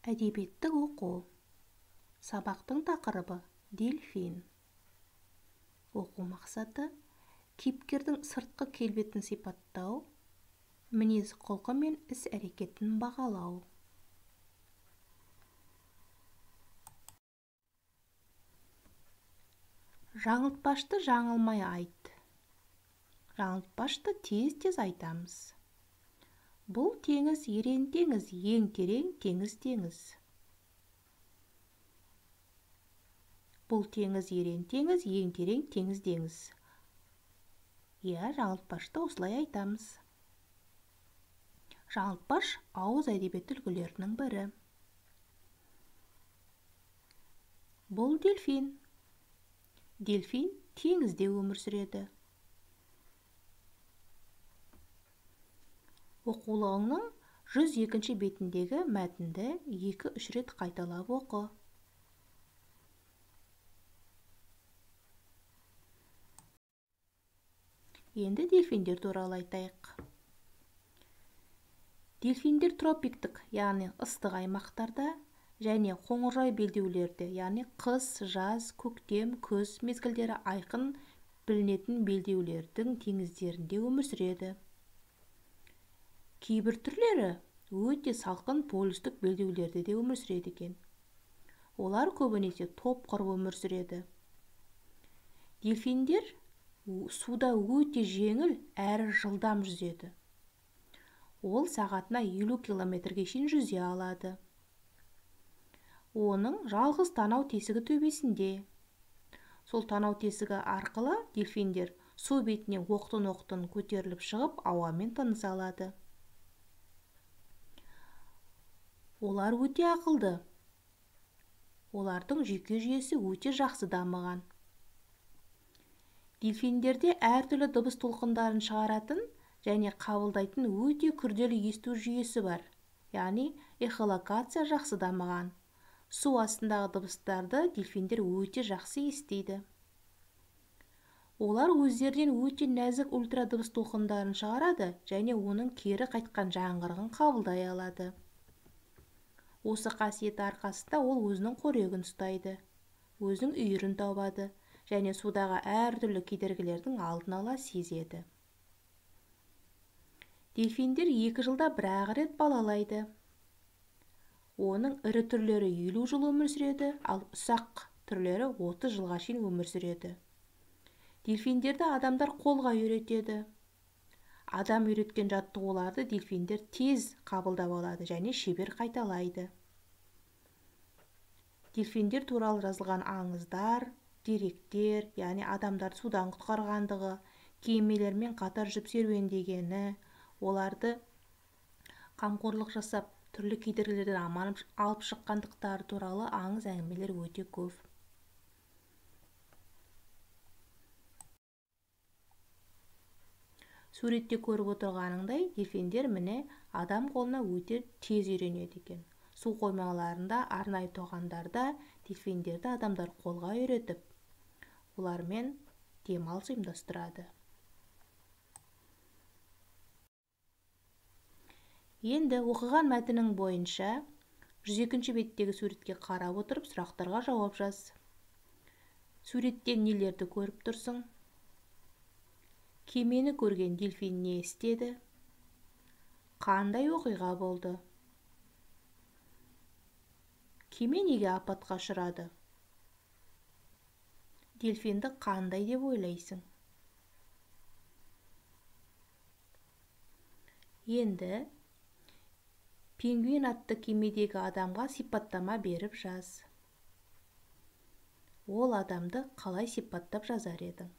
Әдебиеттік оқу. Сабақтың тақырыбы дельфин. Оқу мақсаты кейіпкердің сыртқы келбетін сипаттау, мінез-құлқы мен іс-әрекетін бағалау. Жаңылтпашты жаңылмай айт. Жаңылтпашты тез-тез айтамыз. Бұл теңіз ерен теңіз, ең терең теңіз теңіз. Бұл теңіз ерен теңіз, ең терең теңіз теңіз. Иә, жаңылтпашты осылай айтамыз. Жаңылтпаш ауыз әдебиеті үлгілерінің бірі. Бұл дельфин. Дельфин теңізде өмір сүреді. Оқулығыңның 102 бетіндегі мәтінді 2-3 рет қайталап оқы. Енді дельфиндер туралы айтайық. Дельфиндер тропиктік, яғни ыстық аймақтарда және қоңыржай белдеулерде, яғни қыс, жаз, көктем, күз мезгілдері айқын білінетін белдеулердің теңіздерінде өмір сүреді. Кейбір түрлері өте салқын полюстік белдеулерде де өмір сүреді екен. Олар көбінесе топ құрып өмір сүреді. Дельфиндер суда өте жеңіл әрі жылдам жүзеді. Ол сағатына 50 километрге шейін жүзе алады. Оның жалғыз танау тесігі төбесінде. Сол танау тесігі арқылы дельфиндер су бетіне оқтын-оқтын көтеріліп шығып, ауамен тыныс алады. Олар өте ақылды. Олардың жүйке жүйесі өте жақсы дамыған. Дельфиндерде әртүрлі дыбыс толқындарын шығаратын және қабылдайтын өте күрделі есту жүйесі бар, яғни эхолокация жақсы дамыған. Су астындағы дыбыстарды дельфиндер өте жақсы естиді. Олар өздерінен өте нәзік ультрадыбыс толқындарын шығарады және оның кері қайтқан жаңғырығын қабылдай алады. Осы қасиеті арқасында ол өзінің қорегін ұстайды, өзінің үйірін табады және судағы әртүрлі кедергілердің алдын ала сезеді. Дельфиндер 2 жылда бір-ақ рет балалайды. Оның ірі түрлері 50 жыл өмір сүреді, ал ұсақ түрлері 30 жылға шейін өмір сүреді. Дельфиндерді адамдар қолға үйретеді. Адам үйреткен жаттығуларды дельфиндер тез қабылдап алады және шебер қайталайды. Дельфиндер туралы жазылған аңыздар, деректер, яғни адамдарды судан құтқарғандығы, кемелермен қатар жүріп серуендегені, оларды қамқорлық жасап, түрлі кедергілерден аман алып шыққандықтары туралы аңыз әңгімелер өте көп. Суретте көріп отырғаныңдай, дельфиндер міне адам қолына өте тез үйренеді екен. Су қоймаларында, арнайы тоғандарда дельфиндерді адамдар қолға үйретіп, олармен демалыс ұйымдастырады. Енді оқыған мәтінің бойынша 102 беттегі суретке қарап отырып сұрақтарға жауап жаз. Суреттен нелерді көріп тұрсың? Кемені көрген дельфин не істеді? Қандай оқиға болды? Кеме неге апатқа ұшырады? Дельфинді қандай деп ойлайсың? Енді пингвин атты кемедегі адамға сипаттама беріп жаз. Ол адамды қалай сипаттап жазар едің?